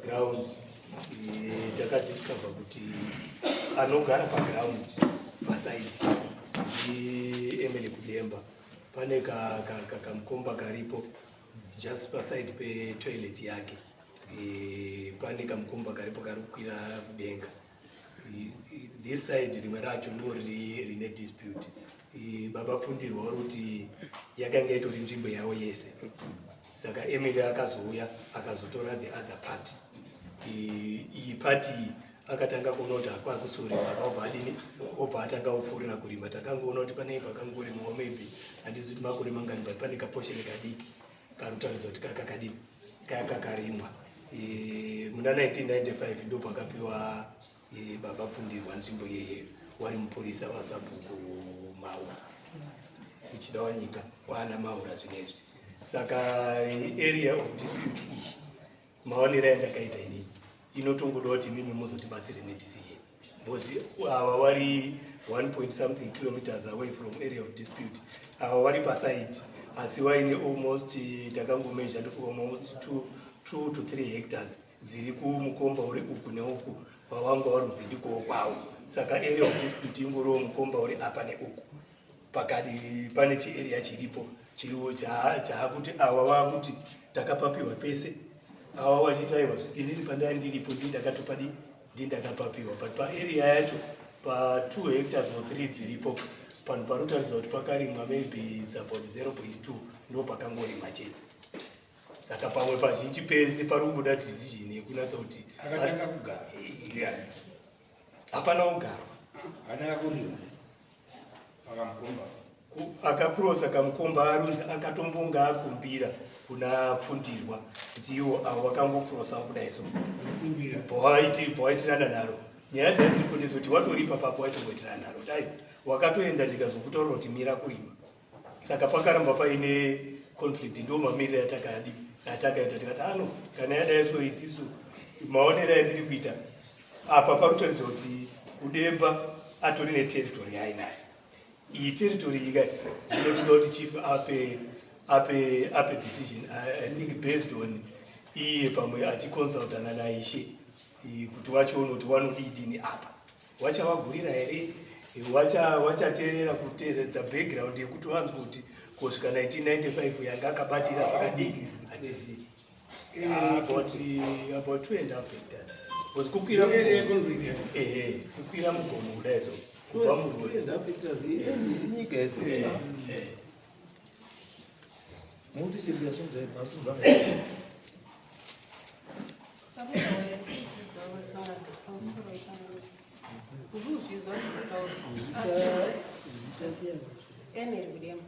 Ground takadiscover kuti anogara paground pasite ndiEmily Kudemba. Pane kamukomba karipo just paside petoilet yake. Pane kamukomba karipo kari kukwira kudenga. This side rimwe racho ndo rine dispute. Baba Pfundirwa vari kuti yakanga itori nzvimbo yavo yese, saka Emily akazouya akazotora the other part. Iyi part iyi akatanga kuona kuti hakwakusorima, akabva adini, obva atanga kupfuurira kurima. Takangoona kuti pane pakangorimwawo, maybe handizi kuti makore mangani, but pane kaportion kadiki karikutaridza kuti kakakadini kaya kakarimwa. Muna 1995 ndo pakapiwa baba Pfundirwa nzvimbo yeye, wari mupurisa wasabhuku Maura, ichida wanyika waana Maura zvinezvi. Saka area of dispute iyi, maonero ayandakaita inini, inotongoda kuti imimi muzotibatsire nedecision, because ava vari 1 point something kilometers away from area of dispute. Ava vari paside, asi vaine almost, takangomeasure, ndofunga almost 2 to 3 hectares dziri kumukomba uri uku neuku, vawanga vari kunzi ndikowo kwavo. Saka area of dispute ingoriwo mukomba uri apa neuku. Pakati pane chiarea chiripo chiriwo chaakuti ava vakuti takapapiwa pese, ava vachiti aiwa, inini pandai ndiripo ndii ndakatopadi, ndii ndakapapiwa. But paarea yacho, pa2 hectares or 3 dziripo, panhu parikutaridza kuti pakarimwa maybe it's about 0.2, ndo pakangorimwa chete. Saka pamwe pazhinji pese pari kungoda decision yekunatsa kuti Akatanga kugara ndiani? Hapana kugarwa. Akatanga kurima pakamukomba? Akakurosa kamukomba arunzi akatombonga akumbira kuna Pfundirwa kuti iwo avo vakangokurosawo kudai, so kumbira. Bvawaitirana naro. Nyaya dzai dziripo ndedzekuti watoripa papo, waitongoitirana naro, dai wakatoenda ndikazokutaurira kuti mira kurima. Saka pakaramba paine conflict. Ndo mamiriro atakadi atakaita, tikati ano kana yadai so, isisu maonero andiri kuita apa parikutaridza kuti Kudemba atori neterritory yainayo. Iyi territory iyi kai inotoda kuti chief ape decision, I think based on iye pamwe achiconsultana naishe kuti wachiona kuti wanodidini apa, wachavagurira here, wachateerera kuteeredza background yekuti wanzwa kuti kusvika 1995 yanga akabatira zvakadiki, hatizivi. About 2.5 hectares, because kukwira Area yeconflict yacho. Ehe, kukwira mugomo kudai so kubva muroad. 2.5 hectares inyika yese. Muti sibia sunza masunza. Kuzvizwa. Emily Kudemba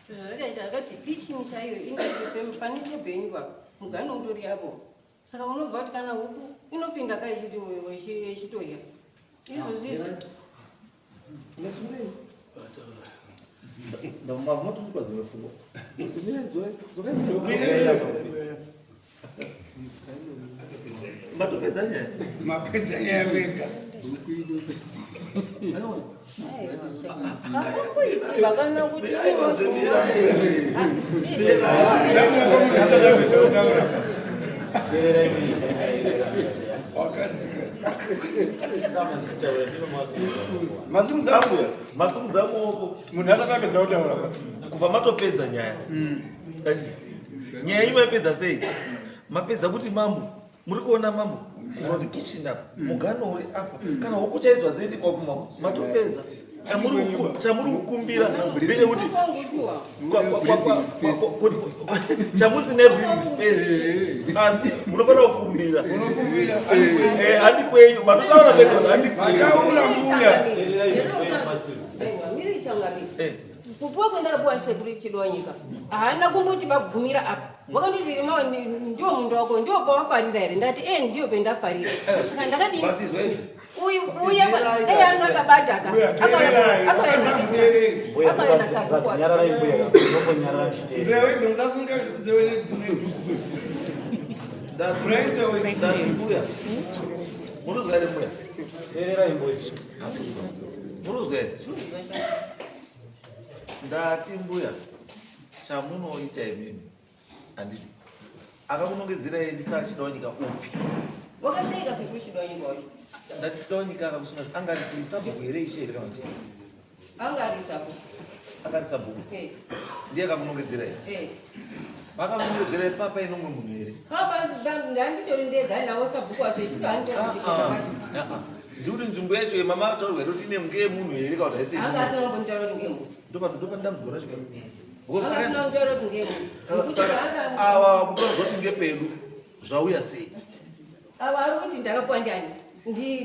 zvakaita akati kitchen chaiyo ingaite pane tebho yenyu papo, mugano utori apo. Saka unobva kuti kana huku inopinda ka ichitoya izvozvi izvi. Nesungei. Ndamavuma dzimwe pfungwa. Mira, dzokai. Matopedza nyaya. Mapedza nyaya wega. Akamboitirwa kana kuti Aiwa, zvemira. Asati kutaura. Teererai. Wakadzika. Samanditaura ndino masunza. Masimudza Mbuya, masimudza maoko. Munhu asati apedza kutaura. Kubva matopedza nyaya. Ati, nyaya yenyu maipedza sei? Mapedza kuti mambo, muri kuona mambo, kubva kuti kitchen apa, mugano uri apa, kana huku chaidzo hadziendi kwaku mambo. Matopedza. Chamuri kukumbira ndechekuti chamusine breathing space, asi munofanira kukumbira. Unokumbira. Handi kwenyu matotaura pega kuti handi kwenyu. Machaura mbuya. Miri changamire, kupuwa kwendakapuwa sekuru Chidonyika, haana kumboti bagumira apa. Wakandoti rima ndiwo munda wako, ndiwo pawafarira here? Ndati e, ndiyo pendafarira. Saka ndakadini? But izwa izvi. Uyu uye dai anga akabata ka Mbuya, teererai. Wakazamuteereri. Mbuya, akaenda sabhuku. nyararai mbuya, unombonyarara muchiteerera. Nzewe idzi musasunga nzewe nedhuku. Ndati mbuya, murikuzwa here mbuya? Teererai mbuya. Murikuzwa here? Ndati mbuya, chamunoita imimi, handiti? Akakunongedzerai ndisachidawanyika upi? Wakashaika sekuru Chidawanyika wacho. Ndati Chidawanyika akakusunga anga ari chii sabhuku here ishe here kana chii? Anga ari sabhuku. Anga ari sabhuku. Eh. Ndiye akakunongedzerai. Eh. Vakakunongedzerai papa inomwe munhu here? Papa ndanditori ndega nawo sabhuku wacho ichito anditori Ah, kuti ah, ah, ah. Ndikuti nzvimbo yacho yemama ataurwa here kuti ine ngeyemunhu here kana kuti haisi Anga yemunhu? asina kumbonitaura kuti ngeyemunhu. Ndopa ndambudziko racho. Ava kutora zvoti ngepedu zvauya sei? Ava ari kuti ndakapuwa ndiani?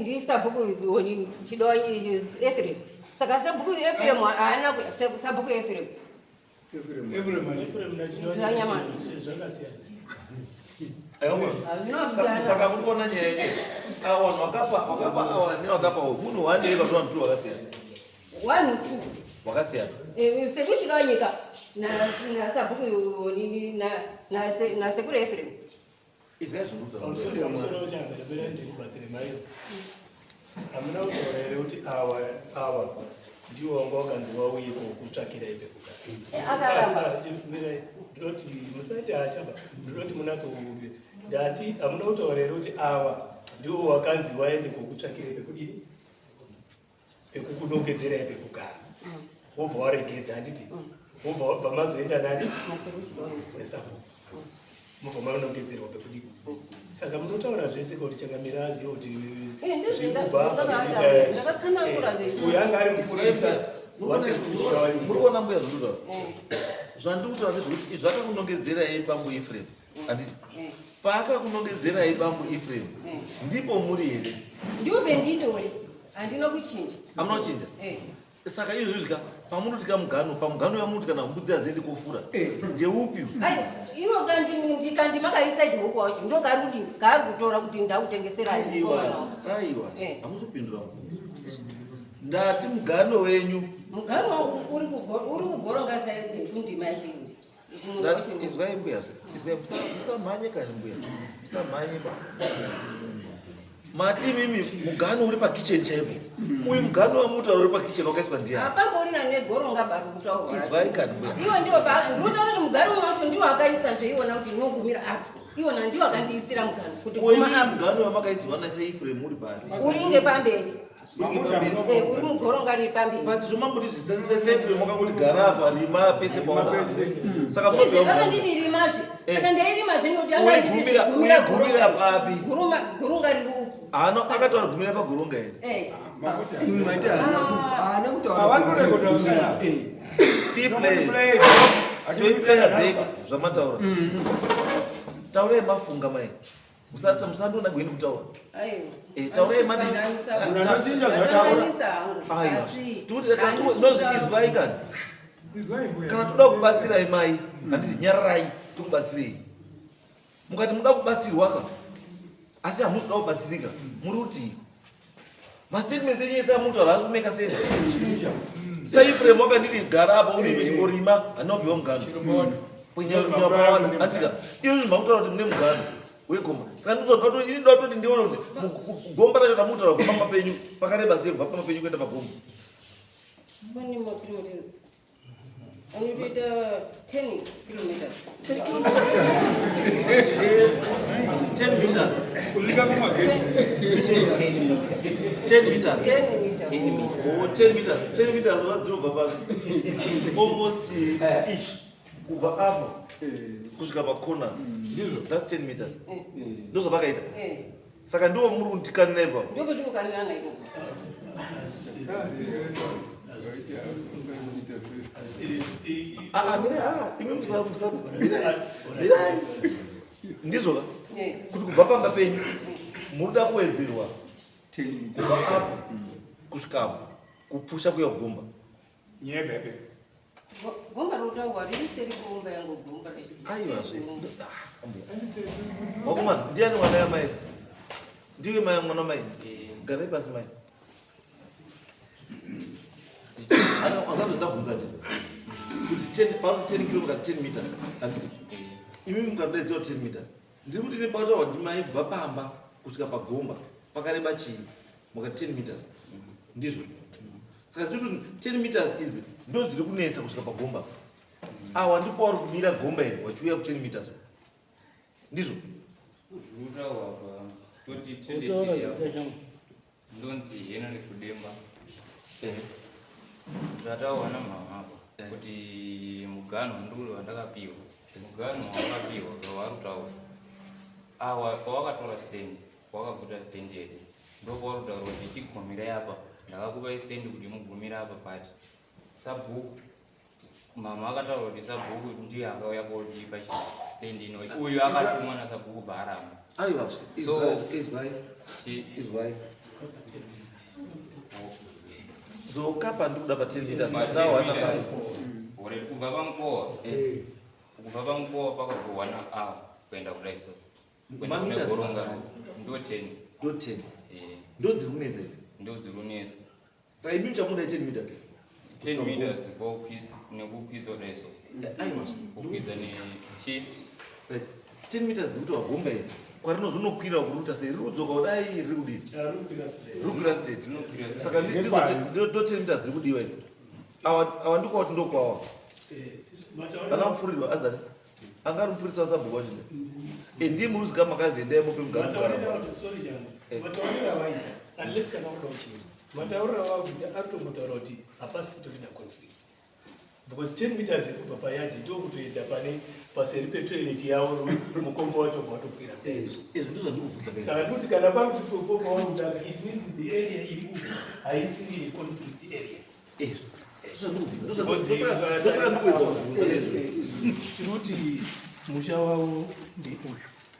Ndisabhuku onini Chidowa Efrem. Saka sabhuku Efrem haana sabhuku Efrem. Efrem naChidowa zvakasiyana. Saka muri kuona nyaya yenyu. Awa vanhu vakapa vakapa awa nevakapa munhu one here vanhu two vakasiyana. One two. Wakasiyana. Eh, sekuru Chidawanyika nasabhuku nasekuru Efrem. Izwai zvinotaura. Pamusoro changa ndapera ndikubatsire mai. Hamuna kutaura here kuti awa awa ndiwo wanga wakanzi wauye kukutsvakira ipe kugara. Eh, akaramba. Mirai, ndinoti musaite hasha ba, ndinoti munatso ndati hamuna kutaura here kuti awa ndiwo wakanzi waende kokutsvakira ipe kudini? Pekukunongedzerai pekugara. Wobva waregedza handiti? Wobva wabva mazoenda nani? Nesabhuku. Mobva manongedzerwa pekudini? Saka munotaura zvese kuti changamira azive kuti Eh, ndizvo zviri kubva apa ndakatsanangura zvese. Uyu anga ari mupurisa wasekuru Chidawanyika. Muri kuona mbuya zvinotaura? Zvandiri kutaura ndezvekuti izvi akakunongedzerai bambo Ephraim. Handiti? Paakakunongedzerai bambo Ephraim, ndipo muri here? Ndiwo pendindori, handina kuchinja. Hamuna kuchinja? Eh. Saka izvozvi ka pamunotika mugano, pamugano yamuti kana mbudzi hadziendi kofura, ndeupi? Aiwa, ivo kandima kari side huku wacho ndo kari kudini kaari kutora kuti ndakutengeserai. Aiwa, aiwa, Eh. hamuzopindura mubvunzo. Ndati mugano wenyu. Mugano uri kugoronga side ndima yacho iyi. Ndati izwai mbuya, izwai musamhanye kani mbuya, musamhanye ba. Mati imimi mugano uri pakicheni chaipo. Uyu mugano wamutaura uri pakicheni wakaiswa ndiani? Hapamborina negoronga bari kutaurwa. Izwai kani mbuya. Iwo ndiwo ndinotaura kuti mugaro wacho ndiwo akaisa iwona kuti inogumira apa. Iwona ndiwo akandiisira mugano kuti Ko guma imimi apa. mugano wamakaisirwa naSeifrem uri pari? Uri ngepamberi. Uri Eh, uri mugoronga riri pamberi. But zvomamboti zviseFrem wakangoti gara apa rima pese paona. Saka Izvi munoziva mugano. vakanditi rimazve. Eh. Saka ndairimazve nekuti anganditi Uigumira gumira uigumira papi? Gurunga riri uku. Haano akataura gumira pagoronga here? Eh. Mati haana kutaura. Havari kurekodha vasikana. Tiplay. Play. Toiplaya back zvamataura. Taurai mafunga mai. Musati musandiona gweni kutaura. Aiwa. Eh, taurai madi. Unanochinja Ndakanganisa hangu. Aiwa. Asi Tikuti kana handisi nozvi izwai kani. Izwai mbuya. Kana toda kubatsirai mai, handiti nyararai tikubatsirei. Mukati muda kubatsirwa ka. Asi hamusi kuda kubatsirika. Muri kuti mastatements enyu ese amutaura haasi kumeka sense. Saifrem wakanditi gara apa uri uchingorima handina kupiwa mugano. Andika izvozvi makutaura kuti mune mugano wegomba. Saka ndinoda ini ndoda kutoti ndione kuti gomba racho ramutaura kubva pamba penyu pakareba sei kubva pamba penyu kuenda pagomba. Kune makilomita anotoita 10 kilometers. 10 meters. Kusvika kumagetsi. 10 meters. 10 meters. Oh, 10 meters. 10 meters dzinobva pa almost each kubva apo kusvika pakona. Ndizvo. That's 10 meters. Eh. Ndozvapakaita. Eh. Saka ndiwo muri kundikanira ipapo. Ndipo tikukanirana ikoko. Ah, ah, mirai, ah, imi musa musa mirai. Mirai. Ndizvo ka? Eh. Kuti kubva pamba penyu munoda kuwedzerwa kubva apo kusvika apo kupusha kuya kugomba. Nyaya yake. Gomba rotaurwa riri seri gomba yangu gomba racho. Aiwa zve. Ah, ambuya. Wakomana, ndiani mwana yamai? Ndiwe mai mwana mai. Garai pasi mai. Ana wasazo ndabvunza nditi. Kuti 10 pano 10 km 10 meters. Handiti. Imi mukadaidzwa 10 meters. Ndiri kuti nepataurwa ndimai kubva pamba kusvika pagomba pakareba chii? Mukati 10 meters. Ndizvo. Saka zviri kuti 10 meters idzi ndo dziri kunetsa kusvika pagomba. Awa ndipo wari kumira gomba iri wachiuya ku 10 meters. Ndizvo. Zvinotaurwa apa toti Utaura tende zita changu. ndonzi Henry Kudemba. Ehe. Zvataurwa namama apa kuti muganhu nduri wandakapiwa. Muganhu wakapiwa wavari kutaura. Awa pawakatora stand, wakaguta stand yedu. Ndopauri kutaura kuti chigumirai apa. Ndakakupai stand kuti mugumire apa but sabhuku mama akataura kuti sabhuku ndiye akauya kotipa stand ino. Uyu akatumwa nasabhuku Bharama. Aiwa, So- izwai, Chi- izwai. Dzoka pandikuda pa 10 meters matawana pari. Uri kubva pamukowa kubva pamukowa pakagohwa na kuenda kudai so kuenda kune Mameters goronga mangani? ndo 10. Ndo 10. Eh, Ndo dziri kunetsa idzi. ndo dziri kunetsa. Saka imi muchamuda 10 meters. 10 meters nekukwidza kudai so. Aiwa. Kukwidza nechi Right. 10 meters dzekuti wagomba iri. Kwarinozonokwira kuruta sei riri kudzoka kudai riri kudii? Riri straight. Riri kukwira straight. Rinokwira Saka ndizo ndo 10 meters dziri kudiwa idzi. Awa awa ndiko ndokwawa. Kana mupfurirwa adzani. Anga ari mupurisa wasabhuku wacho. Eh ndiye muruzika makazi endai mupe mugano. Matauriro sorry changu. Eh. Matauriro avaita unless kana uda kuchinja. Matauriro avakuita aritombotaura kuti hapasitorina conflict. Because 10 meters kubva payadhi ndokutoenda pane paseri petoilet yavo mukombo wacho ubva watokwira. Izvi ndizvo zvandikubvunza kai. Saka ndikuti kana pari kuti mukombo wautanga it means the area iri uku haisiri yeconflict area. Izvi. Ndizvo Because zvandikubvunza. Ndosaka ndikuedza kubvunza izvi. Tinoti musha wavo ndeuyu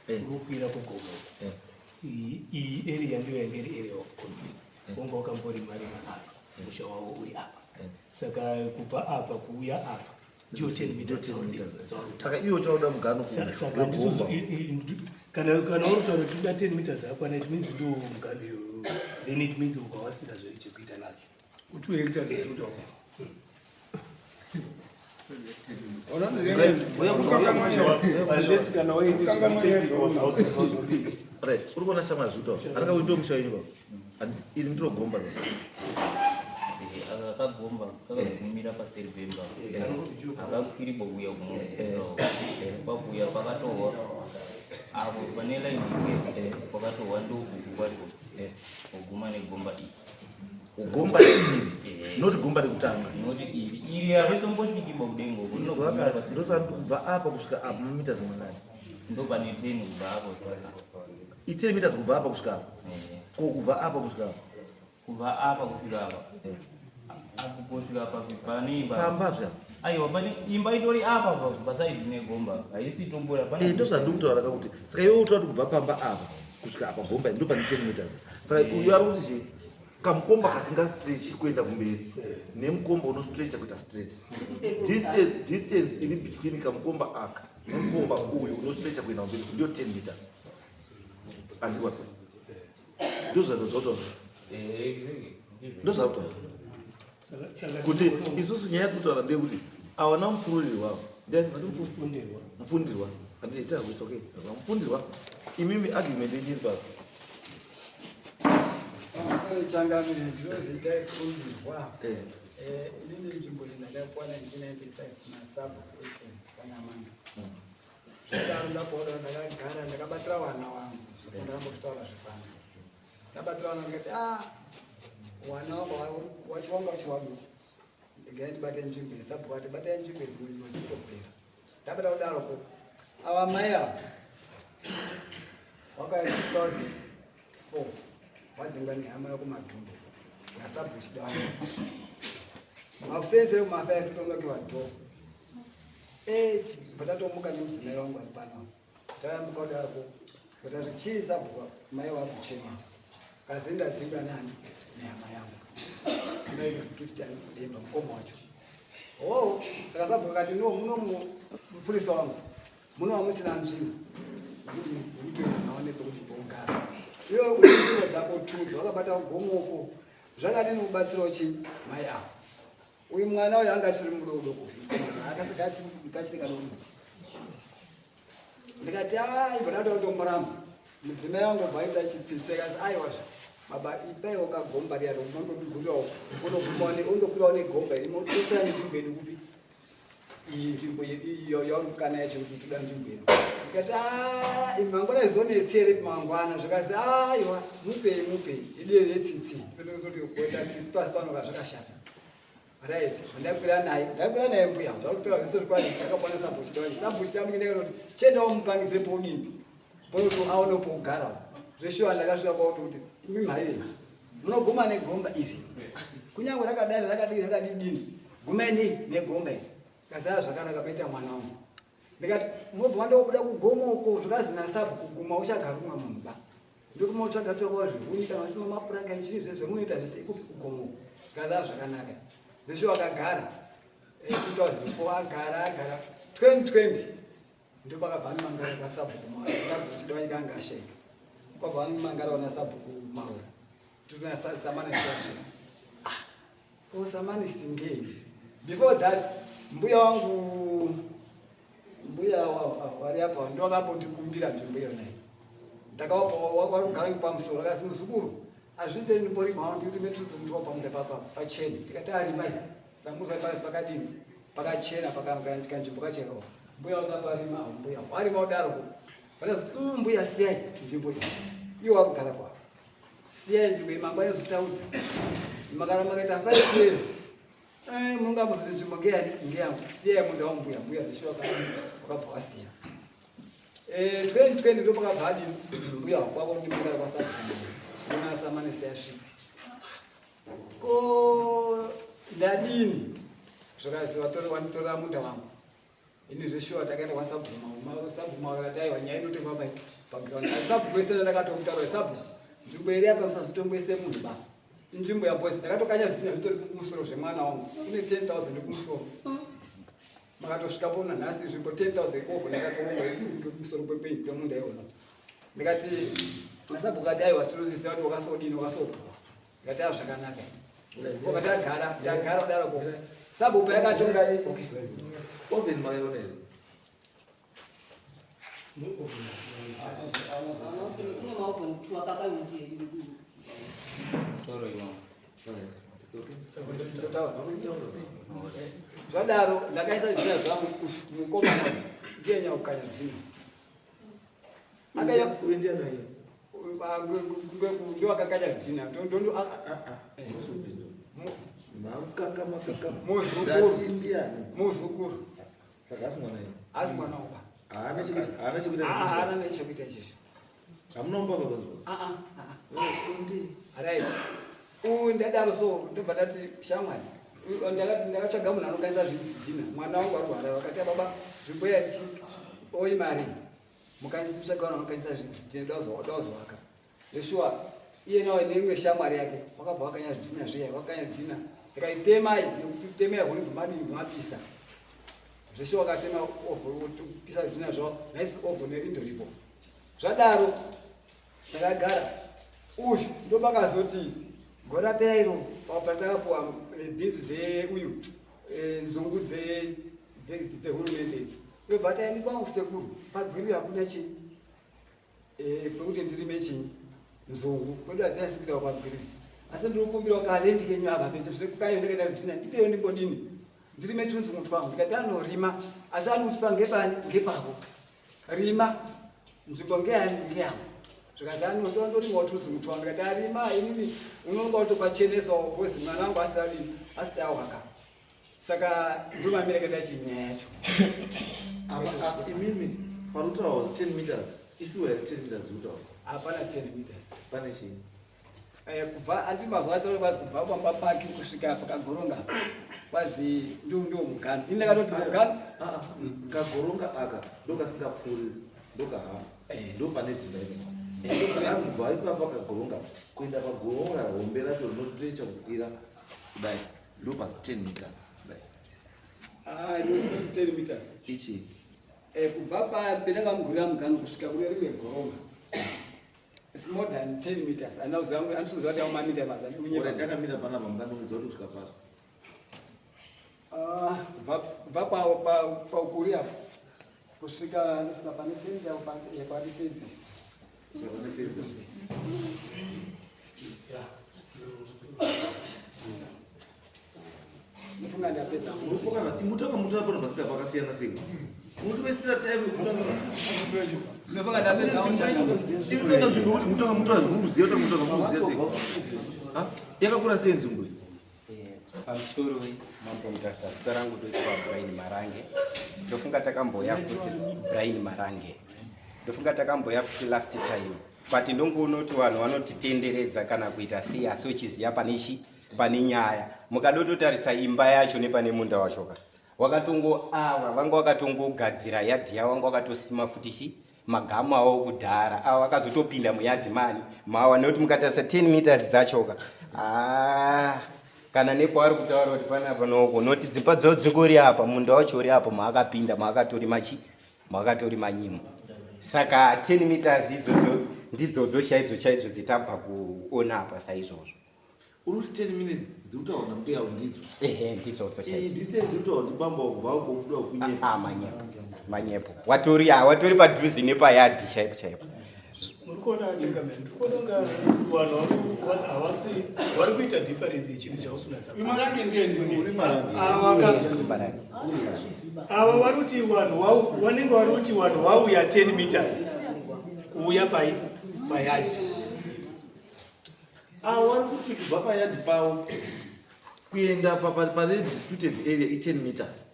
Eh. unokwira kugomo. Eh. Iyi area ndiyo yange iri area of conflict. Wanga wakamborima rima apa, musha wavo uri apa. Saka kubva apa kuuya apa ndiyo 10 meters dzauri- Saka iwo chauda mugano Saka ndizvozvo kana kana uri kutaura kuti uda 10 meters akwana it means ndo mugano iyoyo. Then it means ukawasina zviri chekuita nazvo. 2 hectares is kutaura. Unless kana waine zvitendiko Right, uri kuona shamwari zvikuitaura. Anenge uyu ndo musha wenyu baba. Handiti iri ndiro gomba rino. Aka kagomba kakagumira paseri pemba akakwiriba kuuya kumwe pakuya pakatohwa apo pane laini pakatohwa ndokuku kwacho kuguma negomba iri. Gomba iri. Not gomba rekutanga. Noti iri iri haritombosvikiba kudenga uko rinogumira paseri. Ndosaka kubva apa kusvika apa mameters mangani? Ndo pane 10 kubva apo. I 10 meters kubva apa kusvika apa. Eh, Ko kubva apa kusvika apa. Kubva apa kusvika apa apo kusvika papi pane imba. Pamba zviya. Aiwa, pane imba itori apa pasaidi negomba haisi tombora pane. Eh, ndozvandiri kutaura kakuti saka iwe utaura kuti kubva pamba apa kusvika apa gomba iri ndo pane 10 meters. Saka uyu ari kuti chii? Kamukomba kasingastretchi kuenda kumberi nemukomba unostretcha kuita straight. Distance iri between kamukomba aka nemukomba uyu unostretcha kuenda kumberi ndiyo 10 meters. Andikwa. Ndozvazvotaura. Eh, exactly. Ndizvo. Ndozvakutaura. Saka Kuti isusu nyaya yekutaura ndeyekuti awana mupfururirwa ava. Ndiani vati Mupfundirwa. Mupfundirwa. Handiti it's okay. Mupfundirwa. Imimi argument yenyu iri papi? Pamusoro changamire ndinoziita ifundirwa. Eh. Inini nzvimbo iyi ndakapiwa 1995 nasabhuku Ephraim Sanyamanga. Zvadaro ndapoda ndakagara ndakabatira vana vangu ndakambozvitaura zvepano. Ndabatira vana ndikati ah wana wangu wacho wanga uchiwaduku regai ndibate nzvimbo iyi. Sabhuku ati batai nzvimbo idzi dzimwe nzvimbo dzitopera. Ndabata kudaroko ava mai ava wakauya 2004 wadzingwa nehama yekumadhumbe nasabhuku Chidawa. Makusenzere kumafa yatotonokiwa dhoo patatomuka nemudzimai wangu ari pano tayambuka kudaroko tikati chii sabhuku mai wakuchema kazi ndadzingwa nani nehama yangu ndainogift anodemba mukoma wacho. Oh, saka sabhuku akati no muno mupurisa wangu muno hamusina nzvimbo yekuti kuti aone pekuti pogara iwe une nzvimbo dzako tu dzawakabata gomoko zvakadini kubatsirawo chi mai avo. Uyu mwana uyu anga achiri mudoko akasika kadoko. Ndikati ai bva ndatotomboramba mudzimai wangu bva aita chitsitsi akati aiwazve baba ipaiwo kagomba riya unondokwirawo negomba iri motosera nenzvimbo yedu kupi Iyi nzvimbo iyo yaurikukana yacho kuti toda nzvimbo ino. Ndikati ah, mangwana izonetsere mangwana. Zvikazi aiwa, mupei mupei, idie retsitsi. Kuti kuita tsitsi pasi pano zvakashata. Right, ndakwira naye, ndakwira naye mbuya, ndakutora zvese zvikwani zvakapona sabhuchida wacho. Sabhuchida munge ndakatoti chienda wamupangidze poudini. Pokuti aone pokugara. Zveshuwa ndakasvika kwakuti kuti imi mhai munoguma negomba iri. Kunyange rakadari rakadii rakadidini. Gumai nei negomba iri. Kazara zvakanaka paita mwana wangu. Ndikati mobva wandobuda kugomo uko zvikazi nasabhu kuguma uchagara kumwe munhu ba. Ndokuma utsvaga tsvakawo zvihuni kana usina mapuranga ichii zvese zvemunoita zvese ikupi kugomo uko. Kazara zvakanaka. Zveshe wakagara 2004 agara agara 2020 ndopakabva anomangara kwasabhuku Maura. Sabhuku Chidawanyika anga ashaika. Kwabva anomangara wana sabhuku Maura. Totona samane sasvika. Ah, ko samane singei. Before that mbuya wangu mbuya wari apa ndo vakambondikumbira nzvimbo iyona iyi. Ndakawapa wari kugara pamusoro akasi muzukuru azviite ndimborima wangu ndikuti metutsu mutwa pamunda papa pachena ndikati arimai samuzwa pakadini pakachena pakanzvimbo kachena mbuya wakaparima mbuya warima udaro panazoti mbuya siyai nzvimbo iyi iwo wakugara kwa siyai nzvimbo iyi mangwana zotaudza makara makaita 5 years eh, munga muzoti nzvimbo ngeyani ngeyangu siyai munda wambuya mbuya zvishuwa wakabva wasiya 2020 ndo pakabva adini mbuya kwako ndimangara kwasaona seyasvika ko ndadini zvakazi vatori wanditorera munda wangu ini zveshuwa takaenda kwasabhuma sabhuma vakati aiwa nyaya inotekwa pai paground sabhuku ese ndakatomutarwa sabhuku nzvimbo iri apa musazotongoise munhu ba inzvimbo yabosi ndakatokanya zvidhina zvitori kumusoro zvemwana wangu une 10000 kumusoro makatosvika pona nhasi nzvimbo 10000 ikovo ndakatoonga kumusoro kwemunda iwona ndikati masabhuku ati aiwa tinoziziva kuti wakasodini wakasopuwa ndikati a zvakanaka koka tagara tagara kudaro ko sabhuku yakatonga okay Oven makaiona here? Kune maovheni two akakanyoti yedu. Toro imomo. It's okay. Zvadaro ndakaisa zvidhina zvangu mukomana ndiye nyaukanya zvidhina akaya Uyu ndiani uyu? ndo akakanya zvidhina Makaka makaka. Muzukuru. Ndati ndiani? Muzukuru. Saka asi mwana iye. Asi mwana uba Haana haana chekuita. Haana nechekuita ichizvo. Hamuna mupa baba. Ndi. Right, uyu ndadaro so ndobva ndati shamwari uyu ndakati ndakatsvaga munhu anokanisa zvidhina mwana wangu arwara vakati baba nzvimbo yachi oi mari mukanisi mutsvaga vanhu vanokanisa zvidhina dazovaka zveshuwa iye nawo neimwe shamwari yake wakabva wakanya zvidhina zviya wakanya zvidhina ndikaitemai nekutemai huni bvamadini bvamapisa zveshuwa wakatema ovho pisa zvidhina zvavo naisi ovho neindoripo zvadaro takagara uyu ndopakazoti gore rapera iro patakapuwa bhinzi dzeuyu nzungu dzehurumende idzi ndobva taendi kwangu sekuru pagwirira hakuna chii pekuti ndirime chii nzungu kwedu hadzina kuita pagwirira asi ndiri kukumbirawo kalendi kenyu apa pete zvekukayo ndakaita kutina ndipeyo ndimbodini ndirime tunzungu twangu ndikati anorima asi anotipa ngepani ngepako rima nzvimbo ngeyani ngeyangu zvikazi anondorimawo tunzungu twangu ndikati arima inini unonga watopachenesawo because mwana wangu asati adini asati awaka saka ndomamire kaita chinyaya yacho. Apa imimi parutaura 10 meters. Ishuwa here 10 meters kutaura? Hapana 10 meters. Pane chii? Kubva andi mazuva atoro kwazi kubva pamba pake kusvika pakagoronga kwazi ndo ndo mugano ini ndakatoti mugano. Ah, ah, kagoronga aka ndokasingapfuuri ndokahafu ndo pane dzimba ino saka anzi kubva ipapa kagoronga kuenda pagoronga hombe racho rinotoita kukwira kudai ndo pasi 10 meters kudai. Ah, inoti 10 meters. Ichi Kubva pendakamugurira mugano kusvika kune rimwe goronga it's more than 10 meters andisizoziva kuti aumamita mazana. Ora ndakamira panapa mukanongedza kuti kusvika papi. Ah, kubva paukuri apo kusvika ndosvika pane fenzi apo pane fenzi. Kusvika pane fenzi. Ndifunga ndapedza. Mutanga mutora pano pasika pakasiyana sei? Munotiwestera time kutanga. Inotoenda nzvimbo kuti mutanga mutora zvekuziva kuti mutanga munoziva sei? Ha? Yakakura sei nzvimbo iyi? Pamusoro Mambo Mutasa, zita rangu ndoitwa Brian Marange. Ndofunga takamboya futi Brian Marange. Ndofunga takamboya futi last time. But ndongoona kuti vanhu vanotitenderedza kana kuita sei asi uchiziva pane chi pane nyaya. Mukadototarisa imba yacho nepane munda wacho ka. Wakatongo ava vanga wakatongogadzira yadhi yavo vanga wakatosima futi chi magamu awo kudhara awo akazotopinda muyadhi mani mawa nekuti mukatarisa 10 meters dzachoka ah, kana nekwaari kutaura kuti panapa noko noti dzimba dzavo dzingori apa munda wacho uri apo maakapinda maakatorima chi maakatorima nyimo saka 10 meters idzodzo ndidzodzo chaidzo chaidzo dzitabva kuona apa saizvozvo. Uri kuti 10 minutes dzikutaurwa nambuya avo ndidzo? Ehe, ndidzodzo chaidzo. Iyi distance dzikutaurwa ndibambo avo kubva uko kubuda kunyepa. Ah, manyepo. Manyepo. Watori ah, watori padhuze nepayadhi chaipo chaipo. Muri kuona changamire, ndiri kuona kunga vanhu vari havasi vari kuita difference yechinhu chausunatsa. Marange ndiye uri marange. Ava ka ava vari kuti vanhu wau vanenge vari kuti vanhu vauya 10 meters kuuya pai payadhi. Avo vari kuti kubva payadhi pavo kuenda pane disputed area i10 meters.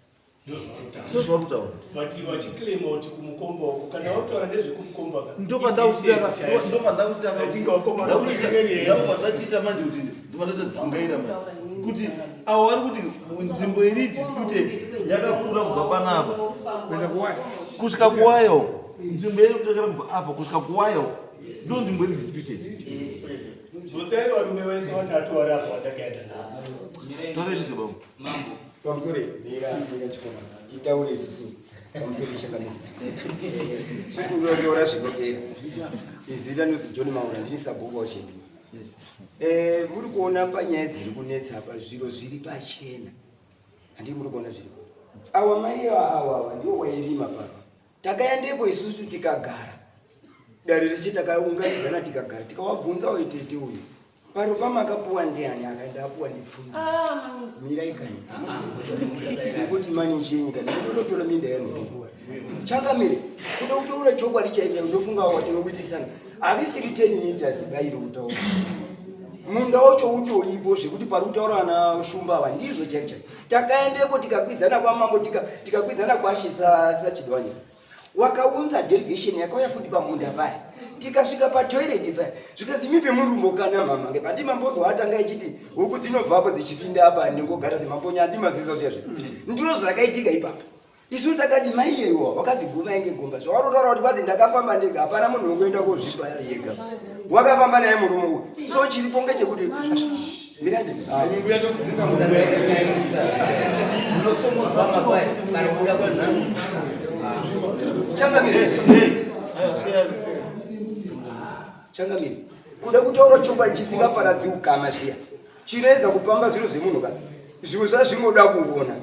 Ndozvavari kutaura. But vachiclaima kuti kumukomba uko kana vakutaura ndezvekumukomba ka. Ndopandakuchiita manje kuti ndopandata dzungaira manje kuti avo vari kuti nzvimbo iri disputed yakakura kubva panapa kusvika kuwayo nzvimbo iri kutakara kubva apa kusvika kuwayo ndo nzvimbo iri disputed. Bvunzai varume vese vatatu vari apo vandakaenda navo. Taura baba. Mambo. Pamusoro mira mira chikomana titaure isusu pamusoro chakanaka. Sikurotora zvinopera. Izita ndinonzi John Maura ndini sabhuku wacheni. Eh muri kuona panyaya dziri kunetsa apa zviro zviri pachena. Handii muri kuona zviri. Awa mai awa awa ndiwo wairima papa. Takaendepo isusu tikagara dare rese takaunganidzana tikagara tikawabvunza uyu tete uyu paro pamakapuwa ndiani akaenda apuwa ndipfundi ah, mirai kani nekuti maninji yenyika ndinototora minda yanotopuwa changamire kuda kutaura chokwadi chaicho ndofunga watinokuitisana havisiri 10 meters bairi kutaura munda wacho utoripo zvekuti pari kutaura ana shumba ava ndizvo chaiko chaiko takaendepo tikakwidzana kwamambo tikakwidzana kwashe sachidwanya wakaunza delegation yakauya futi pamunda paya tikasvika patoilet paya zvikazi mipe murumbo kana mama ngepandi mambozoatanga ichiti huku dzinobvapo dzichipinda apa ndingogara semambonya andimazizo zviya zviya ndiro zvakaitika ipapo isu takati mai iyewa wakazi guma inge gomba zvawarotaura kuti kwazi ndakafamba ndega hapana munhu wekuenda kozvipa yega wakafamba naye murume uyu so chiripo ngechekuti mirandi changamire changamire kuda kutaura chokwadi chisingaparadzi ukama zviya chinoedza kupamba zviro zvemunhu ka zvimwe zvazvingoda kuona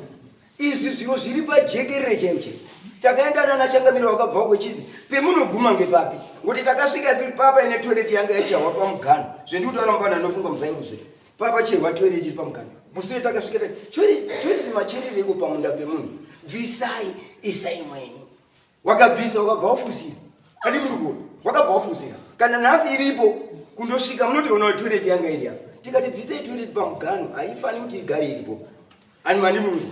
Izvi zviro zviri pajekerere chaiyo chaiyo. Takaenda nana changamire wakabva kwechizi pemunoguma ngepapi ngokuti takasvika tiri papa ine toilet yanga yachahwa pamugano zvendikutaura mufana anofunga muzairuzve papa chehwa toilet iri pamugano musi uyo takasvika tati toilet macherereiko pamunda pemunhu bvisai isai mwenyu wakabvisa wakabva wafusira adi muri kuona wakabva wafusira kana nhasi iripo kundosvika munotoona kuti toilet yanga iri apa tikati bvisai toilet pamugano haifani kuti igare iripo ani mani munzwa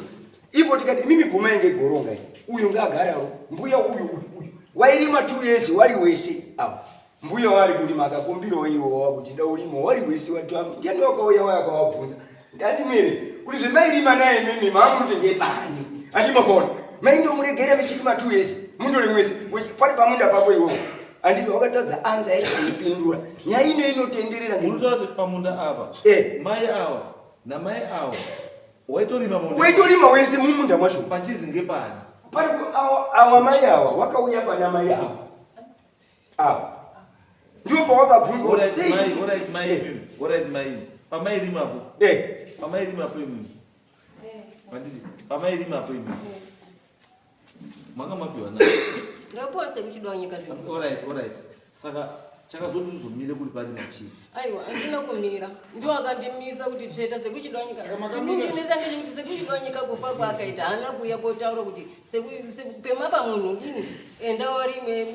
ipo tikati mimi guma inge goronga iyi uyu ngaagararo mbuya uyu uyu uyu wairima two years wari wese awo mbuya wari kurima akakumbirawo iwo wakuti da urimo wari wese watu ndiani wakauya waya akawabvunza ndandimire kuti zvemairima naye mimi maamuri kuti ndepani andimakona maindomuregera michirima two years mundore mwese pari pamunda pako iwowo anditi wakatadza anza yacho kuipindura nyaya ino inotenderera Unotaura kuti pamunda apa Eh. mai ava namai avo waitorima munda waitorima wese mumunda mwacho pachizi ngepani pari awa mai awa wakauya pana mai awa awa ndipo pawakabvunzwa sei alright mai eh. alright mai pamairimapo eh pamairimapo imimi handiti pamairimapo imimi manga mapiwa na ndapiwa sekuchidawo nyika alright alright saka Chakazoti muzomire kuri pari machii. Aiwa, handina kumira. Ndiwo akandimisa kuti tsveta sekuchidwanyika. Chinondinetsa ngechekuti sekuchidwanyika kufa kwaakaita haana kuuya kotaura kuti pema pamunhu ini enda warime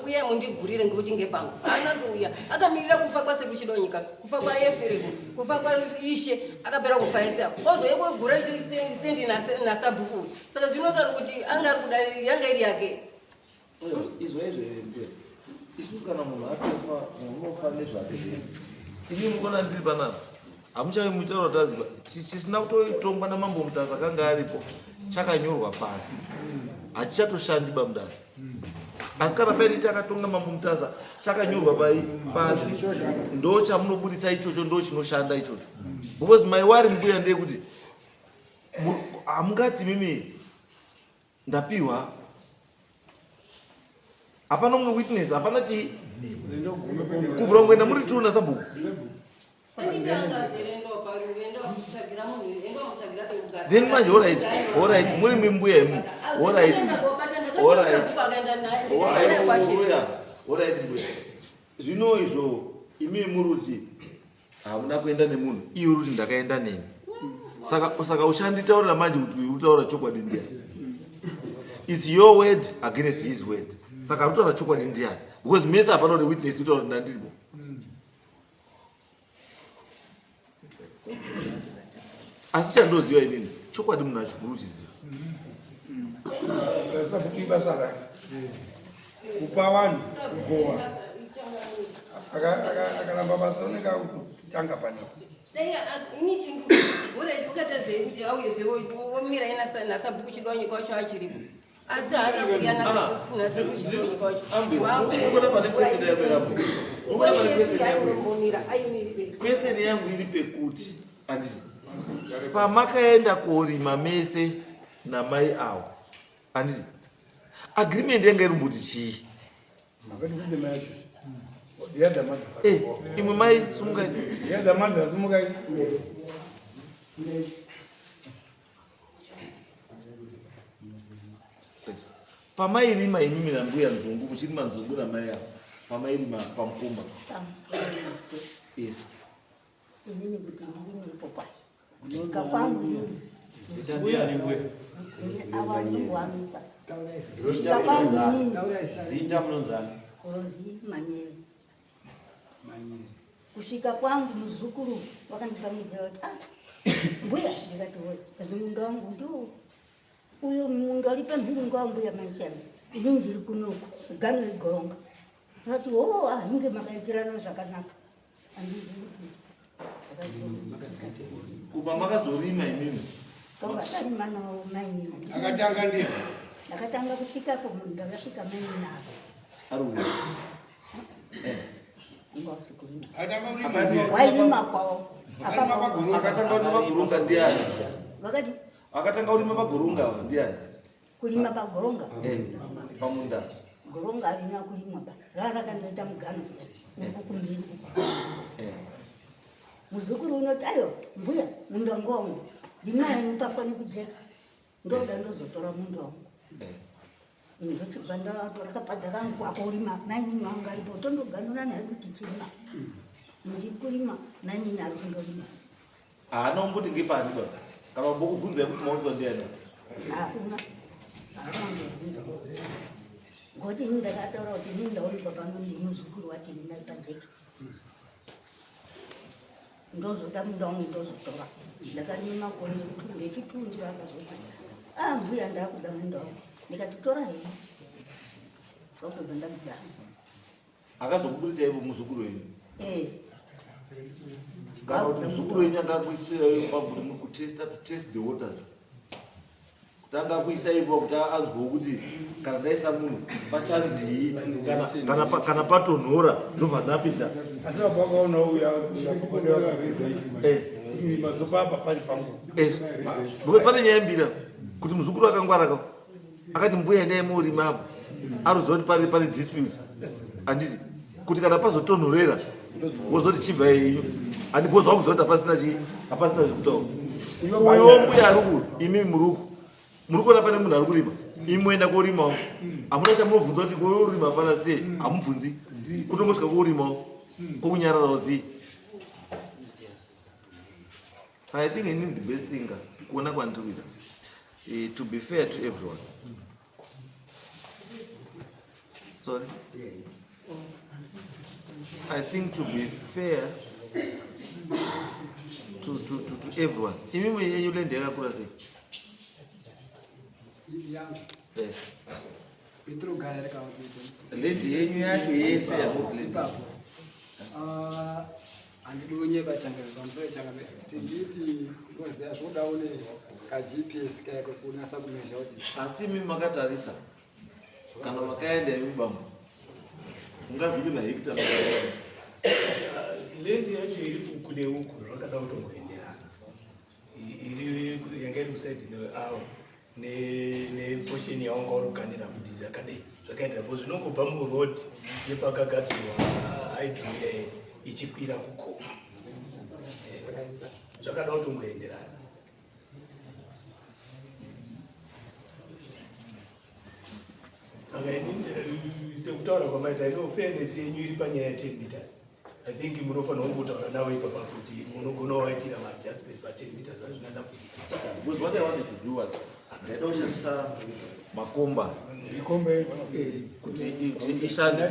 uye mundigurire ngekuti ngepangu. Haana kuuya. Akamirira kufa kwasekuchidwanyika, kufa kwaEferemu, kufa kwaIshe, akapera kufa ese apo. Ozouya kogura stendi nasabhuku. Saka zvinotaura kuti anga ari kuda yanga iri yake. Izwa izvo mbuya. Isusu kana munhu atofa, munhu unofa nezvake zvese. Ini mukuona ndiri panapa. Hamuchavi mutauro taziva. Chisina kutotongwa namambo Mutasa akanga aripo chakanyorwa pasi. Hachichatoshandi bamudaro. Asi kana paine chakatonga mambo Mutasa chakanyorwa pai pasi ndo chamunoburitsa ichocho ndo chinoshanda ichocho. Because my worry mbuya ndeyekuti hamungati mimi Ndapiwa. Hapana umwe witness, hapana chii. Kuvhura kungoenda muri two nasabhuku. Then manje alright, alright, muri mimbuya imi. Alright. Alright. Alright, mbuya. Alright mbuya. Zvino izvo imi muruti hamuna kuenda nemunhu iye uri kuti ndakaenda nemi saka saka ushanditaurira manje kuti utaura chokwadi ndiani its your word against his word saka arikutaura chokwadi ndiani because mese hapana une witness utaura kuti ndandirimo asi chandoziva inini chokwadi munacho muri kuchiziva basa rake kupa vanhu kugowa akaramba basa unenge akutotanga panapa ukatadzei kuti auyezve womira nasabhuku chidonyi kwacho achiripo asi haana kuuya nasekuchidonyi kwachombomira aimirire kweseni yangu iri pekuti anditi pamakaenda korima mese namai awo handiti agreement yanga iri mbuti chii eh, imwe mai sumukai pamairima imimi nambuya nzungu muchirima nzungu namai avo pamairima pamukomba yes inini kuti ndirime ipo pacho Kusvika kwangu inini. Zita ndiani mbuya? Ava ndinguhamisa. Kusvika kwangu inini. Zita munonzani? Rozi Manyere. Kusvika kwangu muzukuru wakandipamidzira kuti ah mbuya ndikati woye kazi munda wangu ndiwo uyo munda uri pamhiri ngwambuya maishani ini ndiri kunoku gano igonga akati hoo ahinge makaitirana zvakanaka Kuba makazorima imimi? Akatanga ndiye. Ndakatanga kusvika ko munhu ndakasvika mainini avo. Ari uyo. Wairima kwavo. Akatanga kurima pagurunga ndiani? Vakati Akatanga kurima pagurunga ndiani? Kurima pagoronga. Eh, pamunda. Goronga harina kurimwa ba. Rarakandoita mugano uku kumbiri uku. Eh. Muzukuru unoti ayo mbuya munda wangu wangu. Limai henyu pafani kujeka. Ndoda ndozotora munda wangu. Eh. Ndochibva ndatora kapadza kangu akorima mainini wangu aripo tondoganurana hedu tichirima. Ndiri kurima mainini ari kundorima. Haana kumboti ngepani baba. Kana kumbokubvunzai kuti maonekwa ndiani. Hakuna. Haana kumbobvunza. Ngokuti ini ndakataura kuti ini ndaonekwa pano ndimuzukuru wati ndinai pajeki. Ndozoda munda wangu ndozotora. Ndakarima makore echitundu akazoti ah mbuya ndakuda munda wangu. Ndikati tora henyu. Ndokubva ndabuda. Akazokubudisa ivo muzukuru wenyu. Eh. Kana kuti muzukuru wenyu anga akuisira ivo kuti muri kutesta to test the waters. Kuti anga akuisa ivo kuti anzwewo kuti kana ndaisa munhu pachanzii kana kana pa- kana patonhora ndobva ndapinda. Asi baba vakaona uya uya baba vakareza Eh. kuti mazopa apa pari pangu. Eh. Because pane nyaya mbira kuti muzukuru akangwara ka akati mbuya endai murima apo aruziva kuti pane pane dispute handiti kuti kana pazotonhorera wozoti chibva yenyu handi because wakuziva kuti hapasina chii hapasina zvekutaura uyo mbuya ari uku imi muri uku Muri kuona pane munhu ari kurima, imi moenda korimawo, hamuna chamunobvunza kuti korima pana sei, hamubvunzi, kutongosvika korimawo, kokunyararawo zii. So I think inini the best thing kuona kwandiri kuita, to be fair to everyone, sorry, I think to be fair to everyone, imimi yenyu land yakakura sei? Yangu? Eh. Petrogara here kana kuti? Land yenyu yacho yese yamuti land. Ipapo. Ah, handidi kunyepa changamire, pamusoro changamire, kuti nditi unoziva zvoda une kaGPS kaiko kunasa kumezha kuti. Asi imi makatarisa, kana makaenda imi bambo, mungazvidi mahekita? Land yacho iri uku neuku zvakada kutongoenderana. Iri yanga iri kusaidi awo neportion yaunga uri kuganira kuti zvakadai zvakaendera po zvinongobva muroad yepakagadzirwa hydro ichikwira kukoma. Zvakada kutongoenderana. Saka inini, sekutaura kwamaita, ino fairness yenyu iri panyaya ya10 meters. I think munofanira kungotaura navo ipapa kuti munogona waitira maadjustment pa10 meters, hazvina dambudziko. Because what I wanted to do was ndaida kushandisa makomba kuti ishande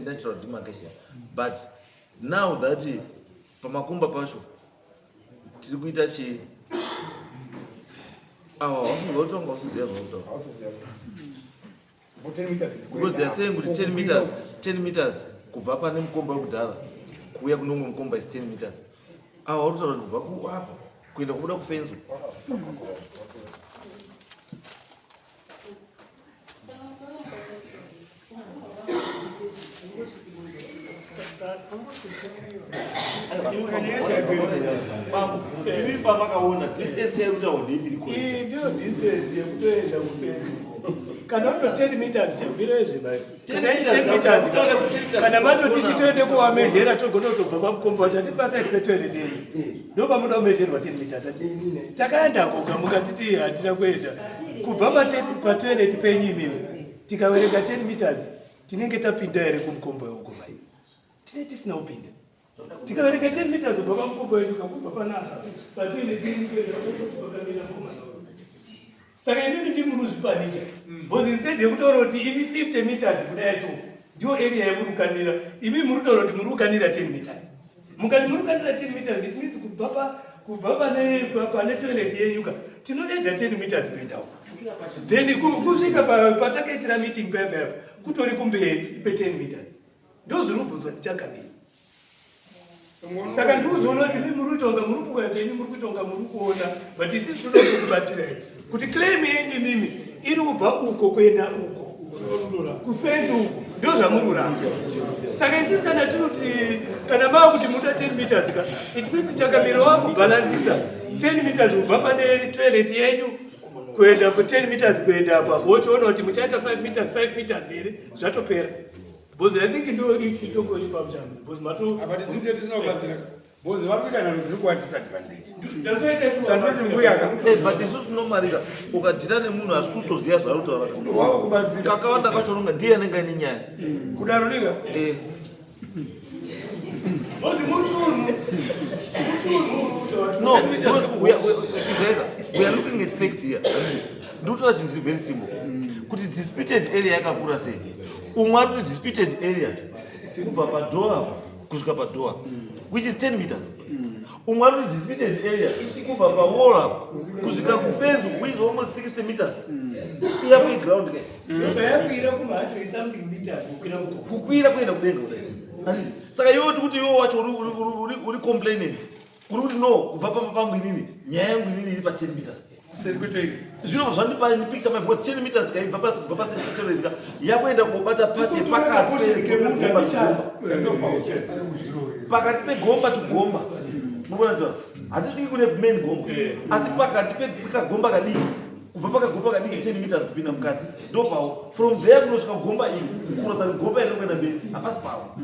natural demarcation, but now that pamakomba pacho tiri kuita chii, awa wafunga kuti wanga usiziva zvautaura, because they are saying kuti 10 meters, 10 meters kubva pane mukomba wekudhara kuuya kune umwe mukomba is 10 meters. Awa uri kutaura kuti kubva kuapa kuenda kubuda kufenzo. Imi pamakaona distance chaikutaura ndeibiri? Iyi ndiyo distance yekutoenda kufenzi. Kana uto 10 meters chabvira izvi bai. 10 meters, kana matoti titoende kuwamezhera, togona kutobva pamukomba wacho ati paside petoilet yenyu ndo pamuda kumezherwa 10 meters. Ati takaenda koga, mukatiti hatina kuenda kubva patoilet penyu imimi, tikaverenga 10 meters tinenge tapinda here kumukomba weuko vai? Tine tisina kupinda. Tikaverenga 10 meters kubva pamukomba wedu, kakubva panapa patoilet yenyu kuenda pakamira mukomana. Saka inini ndimuruzvipanicha, because instead yekutaura kuti imi 50 meters kudai, so ndiyo area yemuri kukanira, imi muri kutaura kuti muri kukanira 10 meters. Mukati muri kukanira 10 meters, it means kubva kubva pane toilet yenyu ka tinoenda 10 meters kuendawo, then kusvika patakaitira meeting paya paya kutori kumberi pe10 meters. Ndo zviri kubvunzwa ndichakamira. Saka ndikuzoona kuti imi muri kutonga, muri kufunga kuti imi muri kutonga, muri kuona, but isusu toda kukubatsirai kuti claim yenyu imimi iri kubva uko kuenda uko kufenzi uko, ndo zvamuri kuramba. Saka isisi kana tiri kuti kana mava kuti muda 10 meters ka, it means chakamiro wakubhalansisa 10 meters kubva pane toilet yenyu kuenda ku 10 meters kuenda apo apo, wochiona kuti muchaita 5 meters, 5 meters here, zvatopera. Because I think ndo issue itongori pamuchambi, because mato Apa tidzite tisina kubatsira, because vari kuita nhano dziri kuwa disadvantage. That's why tati Sandoti mbuya ka. But isusu tinomarika ukadhira nemunhu asi utoziva zvaari kutaura. Wavo kubatsira. Kakawanda kacho unonga ndiye anenge aine nyaya. Kudaro rika. Eh. Because mutunhu mutunhu. No, because we are looking at facts here. Ndikutora chinhu chiri very simple, kuti disputed area yakakura sei. Umwe ari kuti disputed area kubva padoor apa kusvika padoor, which is 10 meters. Umwe ari kuti disputed area kubva pawall apa kusvika kufenzi, which is almost 60 meters. Iyapo iground ke. Yobva yakwira kuma 100 something meters kukwira kuko. Kukwira kuenda kudenga kudai. Handiti? Saka iwe kuti iwe wacho uri complainant, uri kuti no, kubva pamba pangu inini, nyaya yangu inini iri pa10 meters. Seri kwetoilet. Zvinobva zvandipa picture my, because 10 meters kaibva pasi, kubva pasi petoilet yakuenda kobata pati yepakati pegomba to gomba, pakati pegomba to gomba. Munoona kuti hatisviki kune main gomba, asi pakati pekagomba kadiki, kubva pakagomba kadiki 10 meters kupinda mukati ndopawo. From there kunosvika kugomba iri, kurodza kuti gomba iri kuenda mberi hapasi pawo.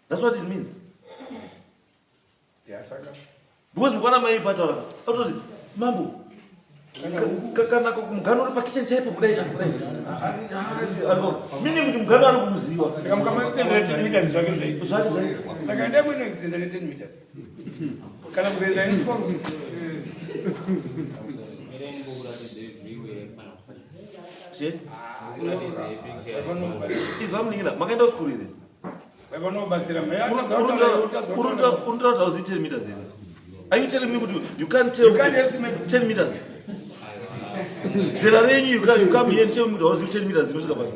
That's what it means. Ya, saka because mukaona mai pataura atoti mambo. Kana mugano uri pakichen chaipo kudai kudai. Meaning kuti mugano ari kuuziwa. Saka mukamuextendera 10 meters zvake zvaita. Zvake zvaita. Saka endai munoextenda ne 10 meters. Kana kuzoenda in 4 meters. Che? Izwa munin'ina, makaenda kuskuru here? Vanobatsira Unotaura kuti hauzivi 10 meters here? Are you telling me kuti you can't tell You can't kuti estimate. 10 meters? Zera renyu you can't, you come here and tell me kuti hauzivi 10 meters inosvika papi?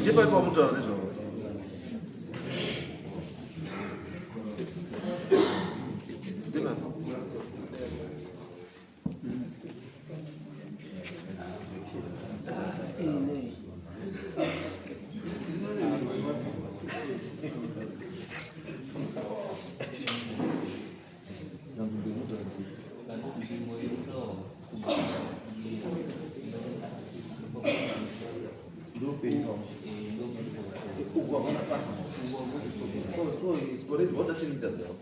Ndepapi pamutaura nezvavo? Ndepapi? Uku hakuna basa. So it's already what 10 meters now.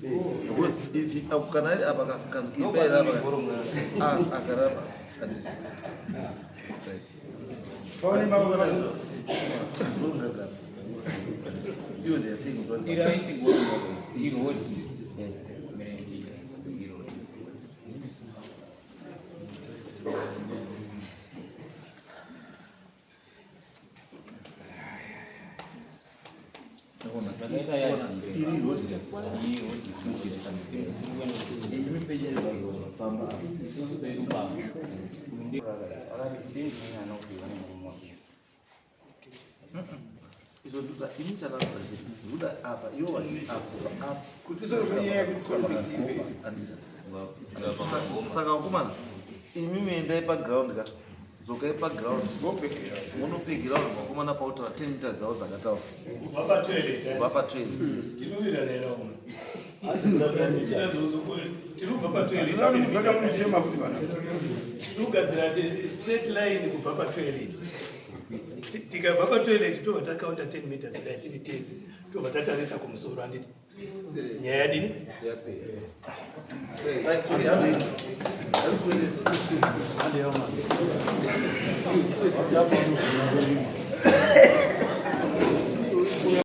Because if you kana ari apa kan imba iri apa ah akarapa. Right. Paone baba. Iwo they are saying kuti Iri haisi goro, irodi. Irodi. Zvakaita yadhi. Iri road ja. Irodi. Imi peche famba. Isusu pedu pamba. Akati stendi anopiwa nemurume wake. Izvo ndoda ini chandanoda chete. Ndoda apa iwo vari apa apa. Kuti sozvo nyaya yekuti conflict ive. Saka vakomana imimi endai paground ka dzokai paground munopegera vanhu vakomana pautaura 10 meters dzavo dzakataura Kubva patoilet. Kubva patoilet, yes. Tinowirirana here vamwe? Tiri kubva patoilet. Zvakamuchema kuti vana. Tiri kugadzira straight line kubva patoilet. Tikabva patoilet tobva takaunta 10 meters kudai tiri tese, tobva tatarisa kumusoro, handiti nyaya yadini? Right, sorry, handei. Let's go there.